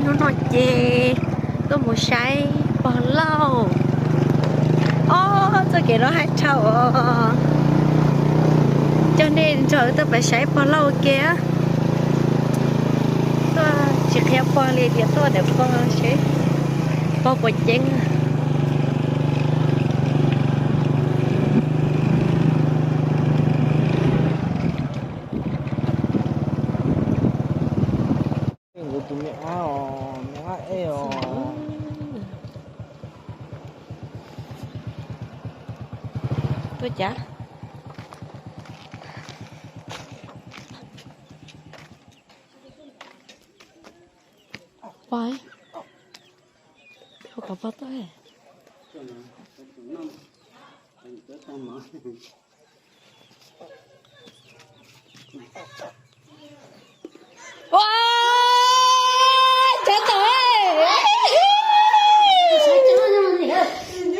Hnub no ces tuaj mus saib pog lauj. Ob, txoj kev no hais dhau os. Coj nej nrog tuaj pais saib pog lauj ua ke. Tuaj tsis qhia pog li tias tuaj ntawm pog seb pog puas ceeb. Kuv tus me ab os, me ab ej os. Tuaj cas? Pog, hu kom pog tuaj. Ua, cov tom,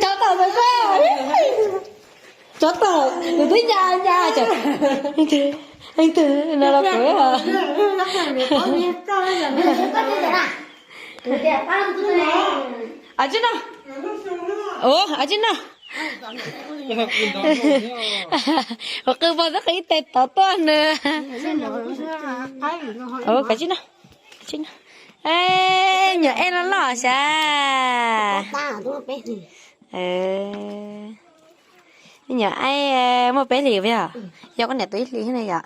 cov tom, cov tom, nws twb nya nya. Leej twg no los kuv. Ab tsi no, ua ab tsi no. Ua qw pog xwb qw ib teg tod tuaj nws. Kav tsij no, kav tsij no. Nyuam ej loj loj sav. Nyuam ej muaj peb hlis puas yog? Yog koj niam tus ib hlis thiab ne yom.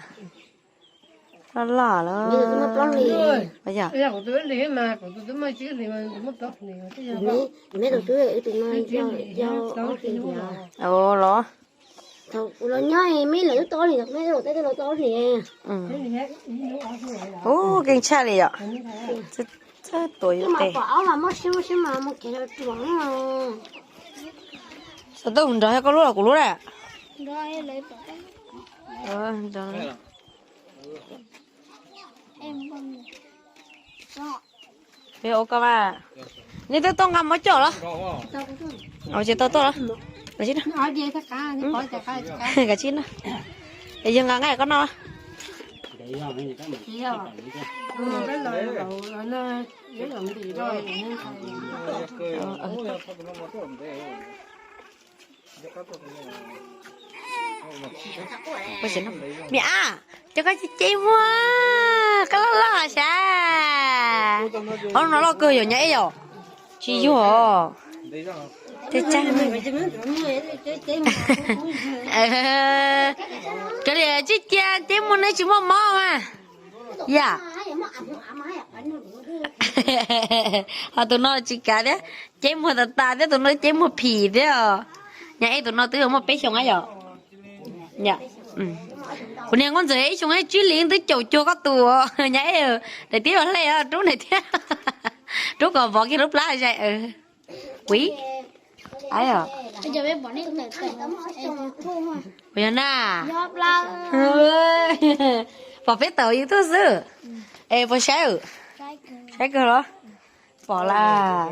Loj loj lawm. Yog, los. Thaum kuv los nyob me lawv twb tau ob hlis, me lawv tej twb los tau ob hlis. Ub, keej tshaj li yom. Txawj tuav yus tes. Xov tooj nrog yog koj lub los kuv lub na. Ua koj mas, nej twb tau nqa mov coj los? Tsis tau tuaj los? Kav tsij no. Es yog nqa nqaij koj noj. Me ab, cov koj ceb muag, koj loj loj sav. Ob no loj kawg yog nyab ej yom? Tsis yog. Kav liam, tsis cia ceb muag ne tsis muaj mob mas. Yam, ho tus no tsis kav thiab, ceb muag tas tas thiab, tus no ceb muag phim thiab os. Nyab ej tus no twb muaj peb xyoos na yom. Kuv niag nkauj ntxawm ib xyoos tsib hlis twb caum cuag koj tus, nyab ej, daim tiab ua hle rub nws thiab, rub kom vov kiag lub plab zais. Kuv, puas yog na? Pom peb tawm YouTube xwb. Es puas saib? Saib kawg los? Pom lawm.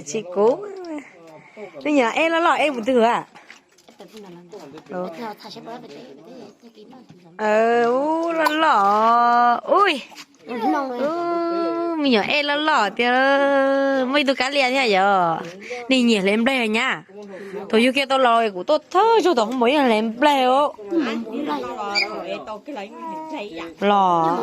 Tsis kuv, me nyuam ej loj loj ej mus twg a? Ub, loj loj, ui, me nyuam ej loj loj tiag. Muaj ib tug kav liam thiab yom. Nej nyiam hle nplaig nyab? Thaum yug kiag tau los kuv tuaj thawj zaug tom hoob mos yeej hle nplaig os. Los,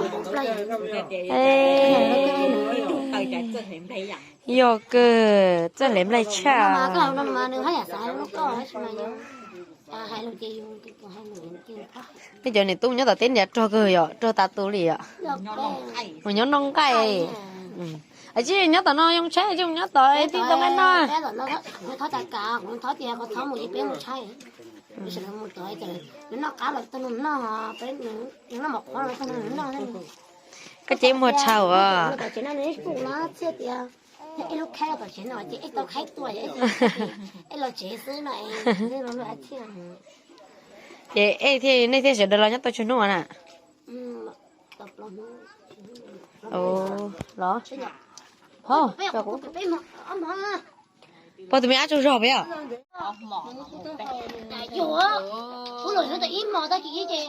yog kawg, txawj hle nplaig tshaj. Nej cov niam tub nyob tom teb ntiav rog kawg yom, rog tas tus li yom. Mus nyob noj nqaij. Tsis nyob tom no yoo tshaib, tsis nyob tom tib tau nqaij noj. Koj ceb muag tshaj os. Ces ej thiaj, nej thiaj sawv daws los nyob tau tsawg hnub na? Pog tus me ab tsaug zog peb os. Ib hmos tag kis ces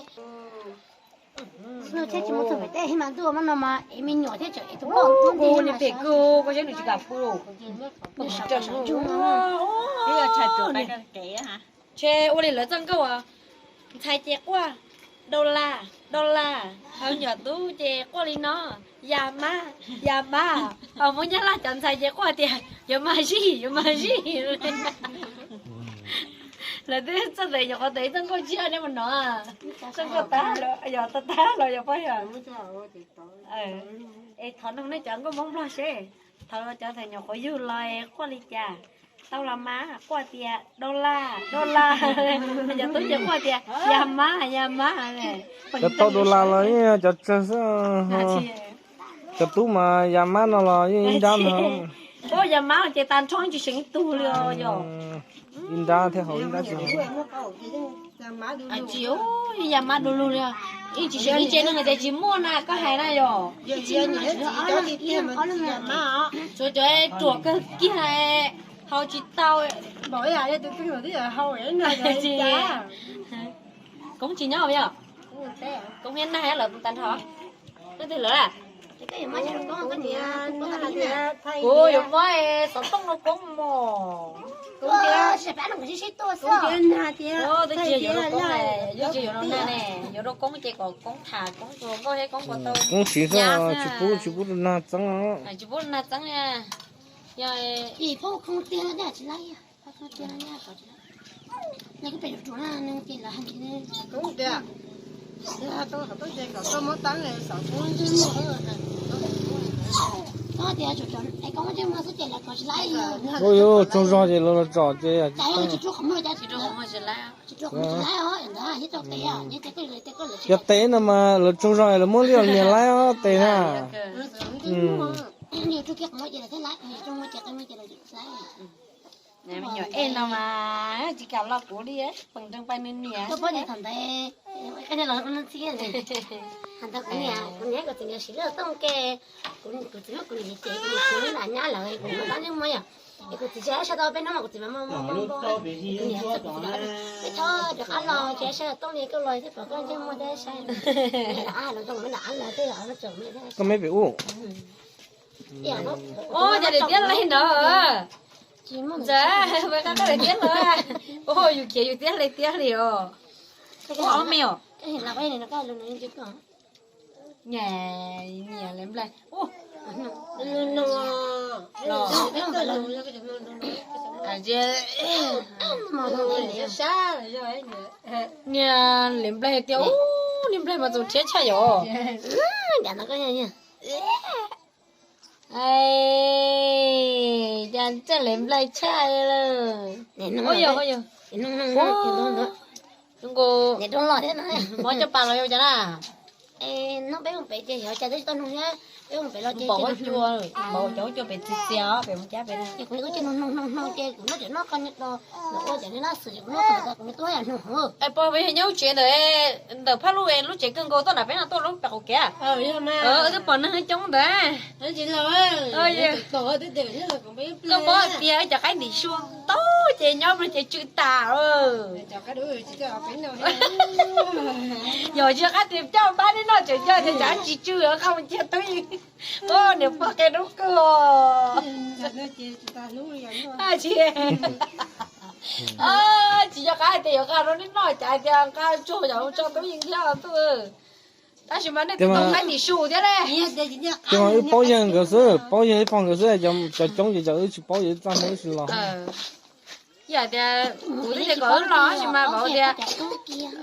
Ntuj thiab tsis muaj txog pem teb mas ntuj mas no mas es me nyuam thiab tseem es tus poj ntxoog pem kawg, koj saib nws tsis kam pw. Ntshe ua li lawv txoj nkauj, ntxhais ces quaj, dollar, dollar, ho nyuam tub ces quaj li no, ya mab, ya mab, ho Hmoob Nyab Laj cov ntxhais ces quaj tias yuav mag zij, yuav mag zij. Lawv twb txoj ntawd nyuam qhuav tau ib txoj nkauj tshiab nej mus no, txoj nkauj tag, yog tag tag los yog pab yog. Es thov noog nej cov nkauj Hmoob Nplog seb, thaum cov ntxhais nyuam qhuav yug los quaj li cas? Tau los mas quaj tias dollar, dollar, cov tub ces quaj tias ya mab, ya mab. Cov tau dollar los yeej cov tsawg xwb. Cov tub mas ya mab no los yeej ib nrab no. Ya mab ces tag nrho tsis seem ib tug li os yog. Ib nrab thiab haus ib nrab tsis haus. Tsis, ya mab du lug li, yeej tsis seem ib tse neeg tias tsis muaj na, koj hais na yog. Tsuas cov ruam kawg kiag, haus tsis tau. Koob tsis nyob yog, Koob niam nag lawm tag nrho. Leej twg lawm? Kuv yuav muab xov tooj rau Koob mos. Twb tsis yog yuav rau Koob ne, yuav tsis yuav rau nag ne, yuav rau Koob ces kom Koob tham Koob tus hluas nkauj thiab Koob puas tau. Koob siv xwb, tsis pub, tsis pub rau nag txeeb. Tsis pub nag txeeb. Yog Ua yuav tsaug zog ces lawv los tsom ces. Yog tes no mas lawv tsaug zog lawv muab liaj nias laib os tes na. Me nyuam ej no mas tsis kam los kuv li, peem nreeg pais nws niam. Kuv niam, kuv niam siv lub tooj ke, kuv txiv muab kuv niam ces kuv niam siv lub nram nyab lawm kuv muab tab ntsej muag yom. Es kuv txiv tsis saib tau peb hnub mas kuv txiv mas muaj muaj muaj npo. Kuv niam txog kuv txiv, peb txhob rov qab los ces saib tooj li koj los thiab kom koj ntsej muag thiab saib. Los zoo me nram ab los tej los tseem me thiab. Koj me pem ub. Ua cas daim tiab leeg ntawd? Ntxawm, ua qab daim tiab los? Ua yus khiav yus tiab leeg tiab li os. Ua ob me os. Niam le nplaig. Niam le nplaig tias, ub, niag nplaig mas txaus rhiab tshaj yom. Cas le nplaig tshaj. Zoo nkaus mob caj pas los yog cas na. Pom huab cua, pom huab cua pem txias txias os, pem mus cab pem na. Pog peb yog nyob hauv tsev ntawm, ntawm phab lub, lub tsev kawg nkaus tuaj nram peb no tuaj lub pem qaum kev. Twb pom neeg coob ntawd. Koj paub tias cov qaib ntim su tau ces nyob pliag ces tsw tas. Yog tsis qab tias coj pab neb noj tseem coj tias tsam tsis tsw qab mus cia tub yeej. Niam pog qia dub kawg. Tsis, tsis yog qab hais tias yuav nqa rau neb noj, cas hais tias nqa tsuag yam tso tub yeej thiab ntuj. Tab sis mas nej tus qaib ntim su thiab ne. Ces mas wb paub yawg nkawd xwb, paub yawg ib pog nkawd xwb, cov coob ces cov wb tsis paub, yog ib txaj muag wb tsis los. Yog tias kuv twb tias kom wb los tab sis mas vauv tias,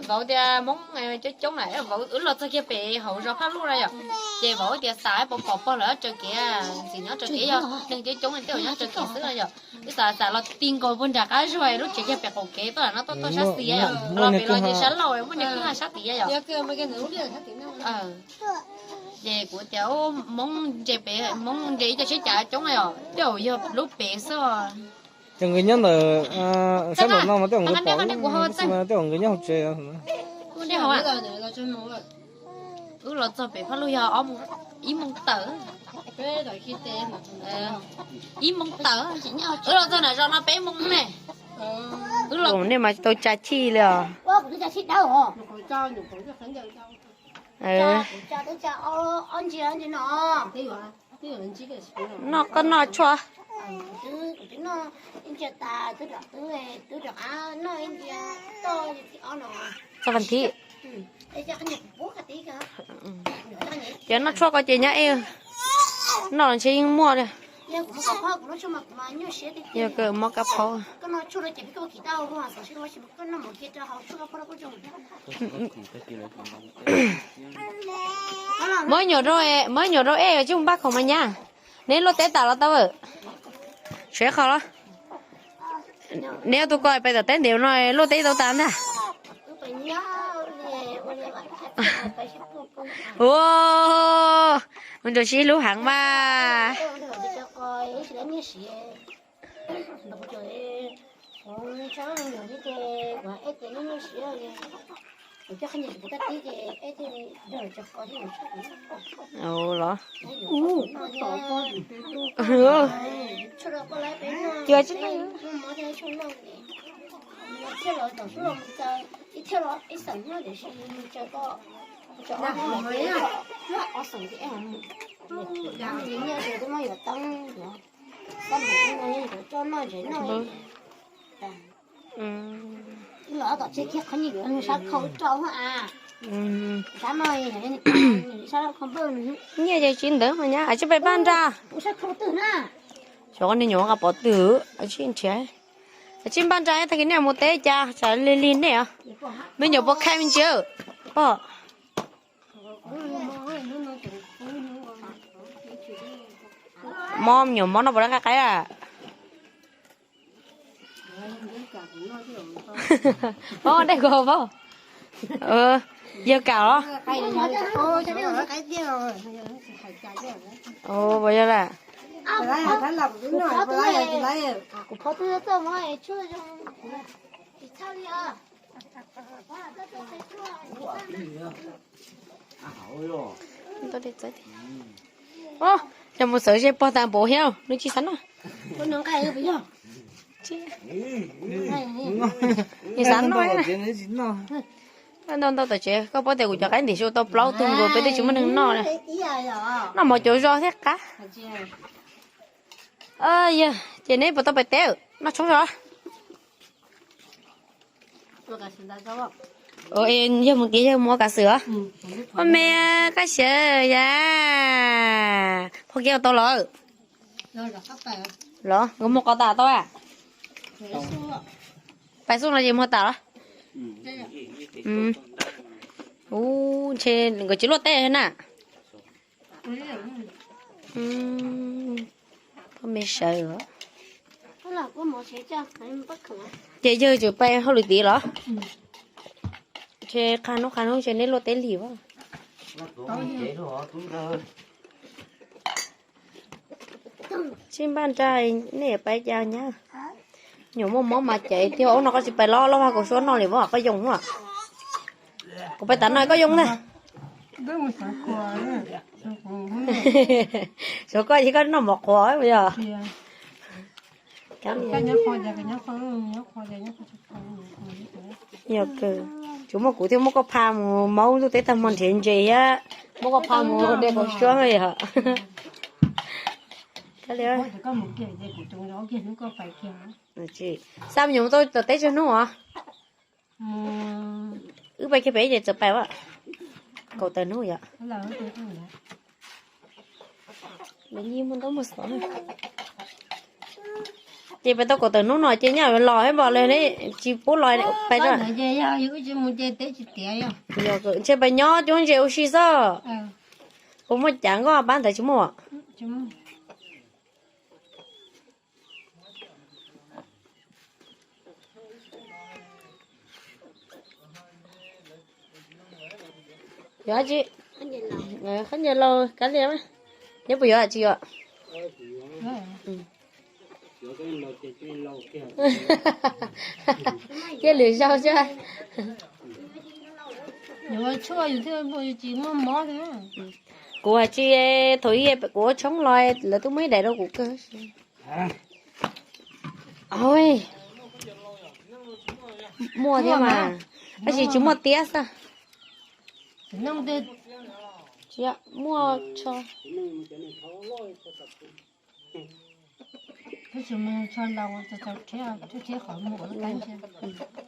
vauv tias Hmoob coob coob na, vauv wb los txog kiag pem hauv zos Phaj Luj na yom, ces vauv tias xav puas pom pog lawv ob tsaws kev, ntxim nyob tsaws kev yog neeg coob coob tej zaum nyob tsaws kev xwb na yom. Wb xav xav los ti nkaus puag nram qab zog lub tsev kiag pem qaum kev tuaj no tuaj tuaj sab xis yom, los pem los ces sab laug muaj niag kwj ha sab tid yom. Ces kuv tias Hmoob ntse pem, Hmoob ntse ib co siab cav coob os, tej zaum yog lub pem xwb. Ces nkawd nyob ntawm sab nraum no mas tej zaum nkawd pom, tej zaum nkawd nyob hauv tsev. Wb los txog pem Phaj Luj yog ib moos tawm. Ib moos tawm. Wb los txog nram zos no peb moos ne. Nej mas tau tsa chij li os. Noj koj noj tshuaj. Txog vas thiv. Cov noj tshuaj ko ces nyob ej, noj los ntshe yeej muaj li. Yog kawg mob kab phaub. Mob nyuam rau, mob nyuam rau ej, tsis mus npaj khoom mas nyab. Neb luaj teb tas los tau. Suav qhov los. Neb tus ko pais tom teb ntev no luaj teb tau tas ntag. Ua, mus nrog sib hlub heev mas. Los, cua tsis Nyiaj ces tsis ntawd mas nyab, tsis pais npaj nra. Xyov koj niag nyuam nqa pov twg, tsis nrhiav. Tsis npaj nra tag kis nej mus teb cas tsam lig lig nej os. Me nyuam puas khai me ntsis pog. Mob me nyuam mob no puas lawv nqa qaib a? Mob dej kua pog. Yawg kam los? Puas yog lawm? Yog mus txawv ze pog tas npaum thiab nws tsis xav noj. Nws xav noj. Ntau ntau tom tsev, koj paub tias kuv cov qaib ntim su tau plaub tug nkaus peb twb tsis muaj neeg noj li. Noj mov cov zos thiab qab. Yog ces neb puas tau pais teb, noj tshoob zos. Yog mus tiav yog mus ua kav xwm os. Ua me koj siav yas. Phau kiav tau los? Los nkawd muag qos tas tau a? Pais xub no ces muag tas los? Ub, ntshe nkawd tsis luaj teb na. Poj me sawv. Ces yawg tseem pais hauj lwm tid los? Ntshe qab hnub qab hnub ntshe neb luaj teb lig as. Tsis npaj nra, nej yuav pais cas nyab? Nyuam muaj mob mas ces tiag ub no koj tsis pais los loj vag kaus suab noj li as koj yoo as. Kuv pais tas no koj yoo ntag. Xyov koj ces koj noj mov qhuav yog. Yog kawg, tsuas muaj kuv thiaj muab koj pha mus maub ntuj teb tag hmo nrhiav ntses thiab muab koj pha mus de kaus suab yog. Xav me nyuam mus tau tom teb tsawg hnub os? Wb pais kiag pem ces txawm pais as. Kaum tawm hnub yom. Ces pais tau kaum tawm hnub no ces nyaj los thiab npam li ne, tsis pub los pais. Ntshe pais nyob cuab ntses ua si xwb. Puas muaj cav nkoj pab ntawd tsis muaj? Yog tsi? Khaub ncaws laus kav liam. Neb puas yuav tsis yuav? Thiaj lwm zaug xwb. Kuv hais tsis, thaum ub kuv ua tshoob los lawv twb muab ib daim rau kuv kawg. Muaj thiab mas, tab sis tsis muaj tiab xwb. Tsis muaj tsho. Tab sis mus tsho laus txaus txaus rhiab, rhiab qhov muag ua lub kab ntshiab.